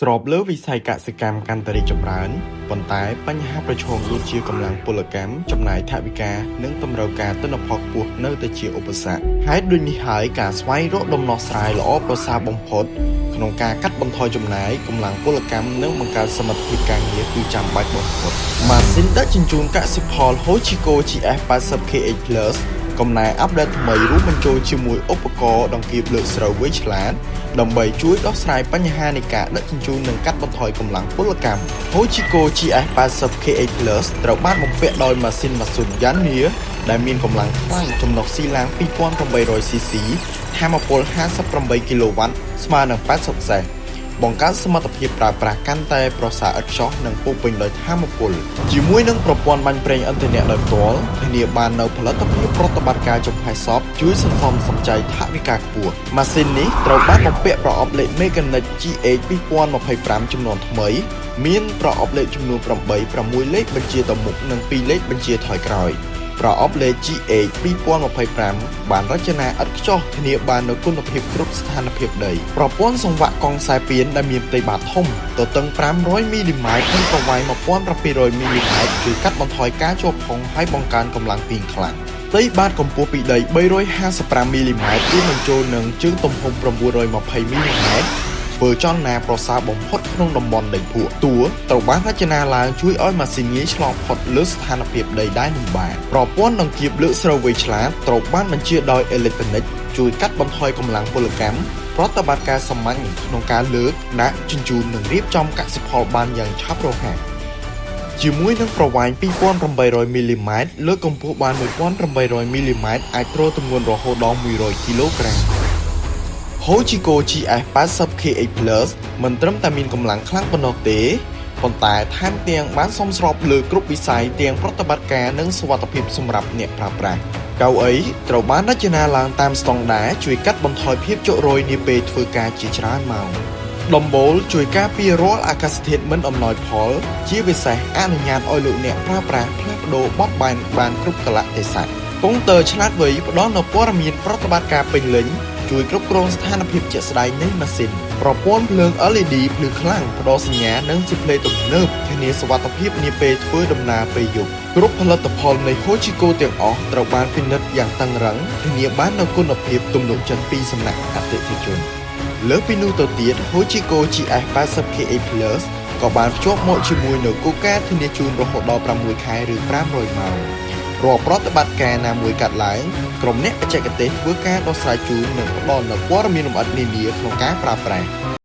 ស្របលើវិស័យកសិកម្មកាន់តែរីកចម្រើនប៉ុន្តែបញ្ហាប្រឈមដូចជាកម្លាំងពលកម្មចំណាយថវិកានិងតម្រូវការទិន្នផលខ្ពស់នៅតែជាឧបសគ្គហេតុដូចនេះហើយការស្វែងរកដំណោះស្រាយល្អប្រសើរបំផុតក្នុងការកាត់បន្ថយចំណាយកម្លាំងពលកម្មនិងបង្កើនសមត្ថភាពការងារគឺចាំបាច់បំផុតម៉ាស៊ីនដឹកជញ្ជូនកសិផល Hochiko GS80 KH Plus កំណែ update ថ្មីរួមបញ្ចូលជាមួយឧបករណ៍ដង្កៀបលើកស្រូវវៃឆ្លាតដើម្បីជួយដោះស្រាយបញ្ហានៃការដឹកជញ្ជូននិងកាត់បន្ថយកម្លាំងពលកម្ម Hochiko GS80 KH Plus ត្រូវបានបំពាក់ដោយម៉ាស៊ីនម៉ាស៊ុន Yanmar ដែលមានកម្លាំងខ្លាំងចំណុះស៊ីឡាង 2800 cc ថាមពល58គីឡូវ៉ាត់ស្មើនឹង80សេះបង្កើនសមត្ថភាពប្រើប្រាស់កាន់តែប្រសើរឥតខ្ចោះនិងពោរពេញដោយថាមពលជាមួយនឹងប្រព័ន្ធបាញ់ប្រេងឥន្ធនៈដោយផ្ទាល់ធានាបាននូវផលិតភាពប្រតិបត្តិការចំផេះសពជួយសន្សំសំចៃថវិកាខ្ពស់ម៉ាស៊ីននេះត្រូវបានបំពាក់ប្រអប់លេខ Mechanic GH 2025ចំនួនថ្មី មានប្រអប់លេខចំនួន8 6លេខបញ្ជាទៅមុខនិង2លេខបញ្ជាថយក្រោយ ប្រអប់លេខ GH 2025បានរចនាឥតខ្ចោះធានាបាននូវគុណភាពគ្រប់ស្ថានភាពដីប្រព័ន្ធសង្វាក់កង់ខ្សែពៀនដែលមានផ្ទៃបាតធំទទឹង500មីលីម៉ែត្រនិងប្រវែង1700មីលីម៉ែត្រជួយកាត់បន្ថយការជាប់ផុងហើយបង្កើនកម្លាំងទាញខ្លាំងផ្ទៃបាតកម្ពស់ពីដី355មីលីម៉ែត្ររួមបញ្ចូលនឹងជើងទំហំ920មីលីម៉ែត្រធ្វើចលនាប្រសើរបំផុតក្នុងតំបន់ដីភក់តួត្រូវបានរចនាឡើងជួយឲ្យម៉ាស៊ីនងាយឆ្លងផុតលើស្ថានភាពដីដែលលំបាកប្រព័ន្ធដង្កៀបលើកស្រូវវៃឆ្លាតត្រូវបានបញ្ជាដោយអេឡិចត្រូនិកជួយកាត់បន្ថយកម្លាំងពលកម្មប្រតិបត្តិការសាមញ្ញក្នុងការលើកដាក់ជញ្ជូននិងរៀបចំកសិផលបានយ៉ាងឆាប់រហ័សជាមួយនឹងប្រវែង2800មីលីម៉ែត្រលើកកម្ពស់បាន1800មីលីម៉ែត្រអាចទ្រទម្ងន់រហូតដល់100គីឡូក្រាម Hochiko GS80 KH Plus មិនត្រឹមតែមានកម្លាំងខ្លាំងប៉ុណ្ណោះទេប៉ុន្តែថែមទាំងបានសមស្របលើគ្រប់វិស័យទាំងប្រតិបត្តិការនិងសុវត្ថិភាពសម្រាប់អ្នកប្រើប្រាស់កៅអីត្រូវបានរចនាឡើងតាមស្តង់ដារជួយកាត់បន្ថយភាពជក់រយនាពេលធ្វើការជាច្រើនម៉ោងដំបូលជួយការពាររាល់អាកាសធាតុមិនអំណោយផល ជាពិសេសអនុញ្ញាតឲ្យលោកអ្នកប្រើប្រាស់ផ្លាស់ប្ដូរបត់បែនបានគ្រប់កាលៈទេសៈកុងទ័រឆ្លាតវៃផ្ដល់នូវព័ត៌មានប្រតិបត្តិការពេញលេញជួយគ្រប់គ្រងស្ថានភាពជាក់ស្ដែងនៃម៉ាស៊ីនប្រព័ន្ធភ្លើង LED ភ្លឺខ្លាំងផ្ដល់សញ្ញានិងស៊ីផ្លេទំនើបធានាសុវត្ថិភាពនាពេលធ្វើដំណើរពេលយប់គ្រប់ផលិតផលនៃ Hochiko ទាំងអស់ត្រូវបានពិនិត្យយ៉ាងតឹងរ៉ឹងធានាបាននូវគុណភាពទំនុកចិត្តពីសំណាក់អតិថិជន លើសពីនោះទៅទៀត Hochiko GS80 KH Plus ក៏បានភ្ជាប់មកជាមួយនូវគោលការណ៍ធានាជូនរហូតដល់6ខែឬ500ម៉ោងរាល់ប្រតិបត្តិការណាមួយកាត់ឡើងក្រុមអ្នកបច្ចេកទេសធ្វើការដោះស្រាយជូននិងផ្ដល់នូវព័ត៌មានលម្អិតនានាក្នុងការប្រើប្រាស់។